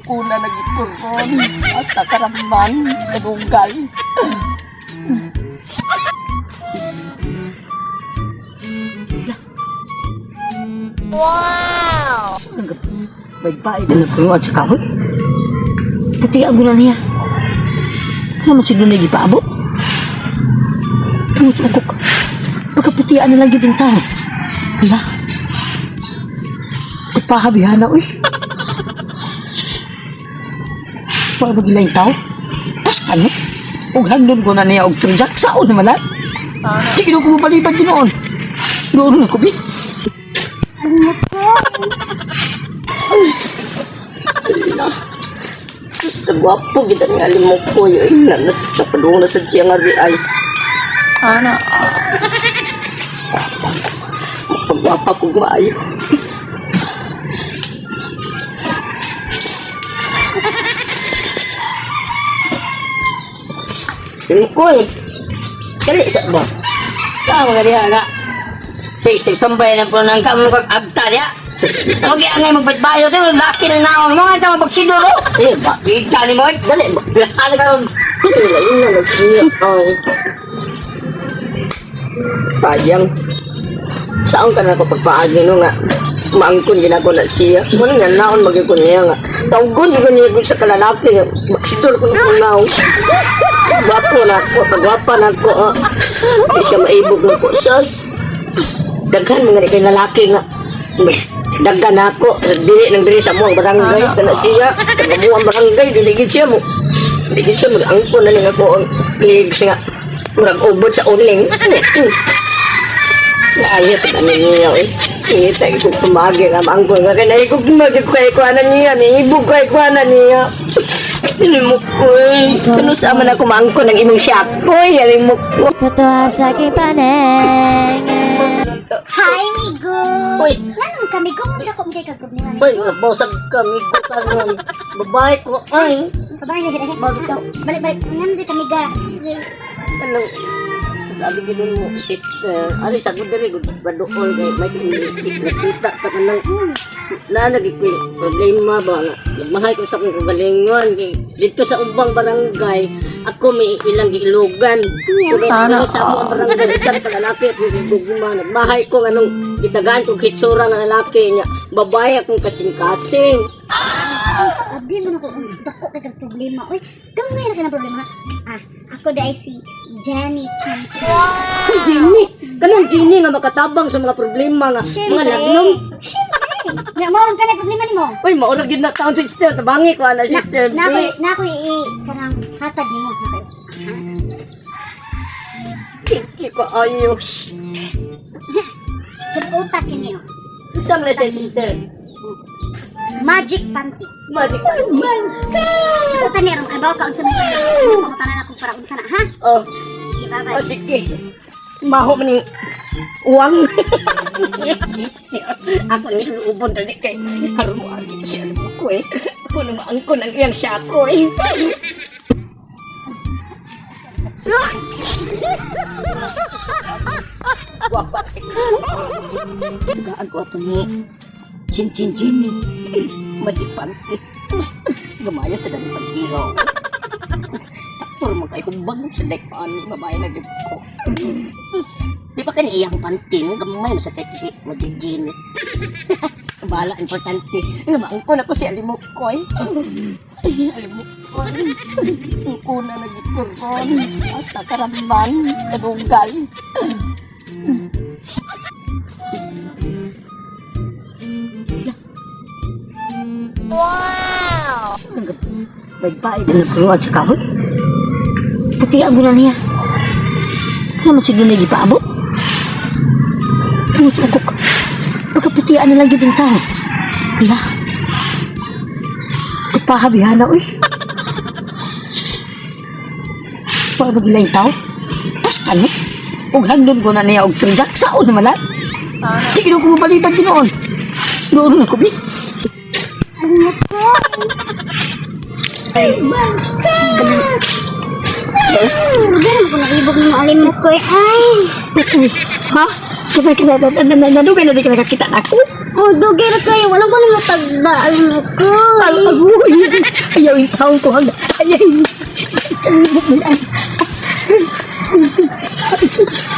Kuna nagituron. Asa karaman. Kadunggal. Wow! Baybay na nagkunuan sa kahoy. Puti ang guna niya. Ano man siguro na gipaabot? Tungod sa ukok. Pagkaputian na lang yun ang tao. Hala. Kapahabihana, uy. Para magila yung tao. Basta, no? Ug hangdon ko na niya og trujak saon naman lang. Sige ko mabaliban ginoon. Noon na ko bi. Sus, nagwapo gid ang alimok ko yun. Na sa padung na sa siya nga ay. Sana Pagwapa ko maayo. Ringkoy. Kali sa ba? Sa mga diha nga. Sige, sige, sambay na po ng kamo kag agta diha. Huwag yan ngay magbatbayo tayo, laki na naon mo nga tama pagsiduro. Eh, ba? Kita ni mo. Dali ba? Ano ka ron? Wala yun na nagsiya. Ay. Sayang. Saan ka na ko pagpaagi no nga? Maangkon ginako na siya. Muna nga naon magiging niya nga. Tawgon ko niya sa kalalaki nga. Baksidor ko na kung naon. Gwapo na ako. Pagwapa na ako. Ah. Di siya maibog na ko. Sus. Daghan mga ni kay lalaki nga. Daghan ako. Dili nang dili sa muang barangay. Kana siya. Taga muang barangay. Dili gid siya mo. Dili gid siya mo. Angkon na lang ako. Ang legs nga. Murag ubod sa uling. Naayos sa kanin niya eh. Ngita ko pumagi nga maangkon nga kay naigog mo ko kay kuanan niya, niibog kay kuanan niya. Alimok ko eh. Kano sa man ako maangkon ang imong siyakoy, alimok ko. Totoo sa aking paningin. Hi, Migo! Uy. Nganong kami ko? Wala ko kay kag problema. Uy, nabosag kami ko karon. Babae ko ay. Kabay. Balik balik. Nganong di kami ga? Anong sabi gid mo sister, ari sa gud diri gud baduol kay may nakita ta kanang nalagi ko problema ba nga nagmahay ko sa akong kagalingon kay dito sa ubang barangay ako may ilang giilugan. So, Sana diri sa among barangay usan pa lalaki at gugma nagmahay ko anong gitagaan ko hitsura nga lalaki niya babae akong kasing-kasing. Sus, abi mo na ko ang dako kay kag problema. Uy, gamay na kay na problema. Ah, ako dai si Jenny Chan Chan. Ay, Jenny, kanang Jenny nga makatabang sa mga problema nga mga lagnom. Siyempre. Nga mo ka na problema nimo. Uy, maura gyud na taon sister, tabangi ko ana sister. Na ko na ko i kanang hatag nimo na ko. Thank you ko ayos. Sa utak kini oh. Isang na siya, sister. Magic panty. Magic. Oh my God! Utak ni aron kabaw ka unsa man. Pangutanan ako para unsa na ha? Oh, Sige, bye-bye. oh sige. Maho man yung uwang. Ako ni lubon dali kay aron mo agi siya alam ko eh. Ako na maangkon ang iyang sako eh. Wapa. Tagaan ko ato ni Chin Chin Chin. Magic panty. Sus, Gamaya sa dami pag-ilaw. Sakto naman kay humbag sa dek paano babae na dip ko. Sus, di ba kani iyang panty no? Gamay na sa kay si Magic Genie. Bala, importante. Namaangkon ako si Alimukoy. Ay, Alimukoy. Ang kuna nagituron. Asa karaman, kadunggal. Wow! Baybay na nagkunuan sa kahoy. Puti ang guna niya. Ano man siguro na gipaabot? Tungod sa ukok. Pagkaputian na lang yun ang tao. Hala. Kapahabihana, uy. Para magila yung tao. Basta, no? Ug hangdon ko na niya og trujak saon naman lang. Sige ko mabaliban ginoon. Noon na ko bi. Lugar mo ko naibog ng alimok ko eh. Ay! Ha? Sabay ka na, nadugay na di ka nakakita na ako. Oh, dugay ra kayo. Walang ko nang tagda. Alam mo ko. Agoy. Ayaw itaw ko. Ayaw.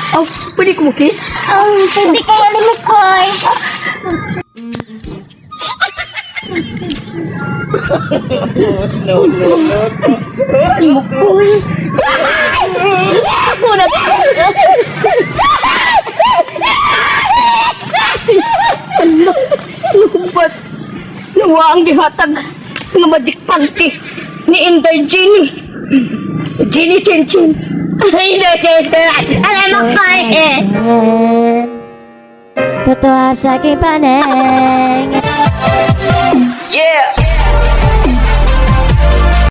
Oh, pwede ko mo kiss? Oh, pwede kayo alam mo ko. Ako na. Bas, nawa ang gihatag nga magic panty ni Inday Jenny. Jenny Chin Chin. Ay, Alam mo ko eh. Totoo sa aking paningin. Yeah!